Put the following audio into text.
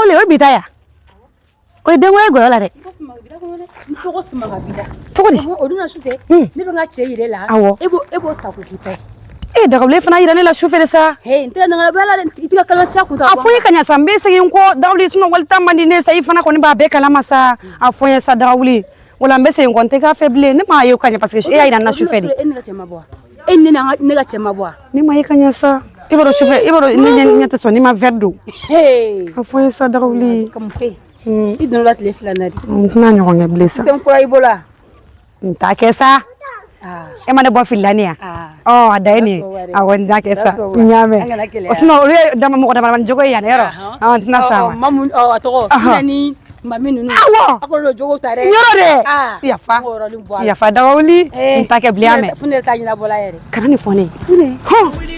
Dagawuli, o ye bi ta ya, o ye denko ye gɔyɔ la dɛ. N tɔgɔ suma ka bida. Cogo di? O dun na su fɛ, ne bɛ n ka cɛ yir'e la. Awɔ. E b'o ta k'o k'i ta ye. E Dagawuli, e fana yira ne la su fɛ de sa. He, n tɛ nanga bɛ la dɛ, i tɛ ka kalanciya kun ta. A fɔ n ye ka ɲa sa, n bɛ segin n kɔ Dagawuli, sinon walita man di ne sa. I fana kɔni b'a bɛɛ kalama sa. A fɔ n ye sa Dagawuli, wala n bɛ segin n kɔ, n tɛ k'a fɛ bilen. Ne m'a ye ka ɲa parce que e y'a yira n na su fɛ de. E ni ne ka cɛ ma bɔ wa? E ni ne ka cɛ ma bɔ wa? Ne ma ye ka ɲa sa. I b'a dɔn su fɛ, i b'a dɔn ne ɲɛ tɛ sɔn n'i ma verre don. He. A fɔ n ye sa Dagawuli. Ka mun fɛ i donna la tile 2 na de? N tɛna ɲɔgɔn kɛ bilen sa. Sen kura i bolo wa? N t'a kɛ sa. E ma ne bɔ fili la nin ya? Ɔ, a da ye nin ye. Awɔ, n t'a kɛ sa, n y'a mɛn. Sinon olu ye dama mɔgɔ damadamanin jogo ye yan yɔrɔ. Ɔ, n tɛna s'a ma. Mamu, a tɔgɔ Funɛ ni mami ninnu. Awɔ. A k'olu jogo ta dɛ. Yɔrɔ dɛ. Yafa yafa Dagawuli, n t'a kɛ bilen, y'a mɛn. Funɛ t'a ɲɛnabɔla yɛrɛ. Kana nin fɔ ne ye. Funɛ. Hɔn.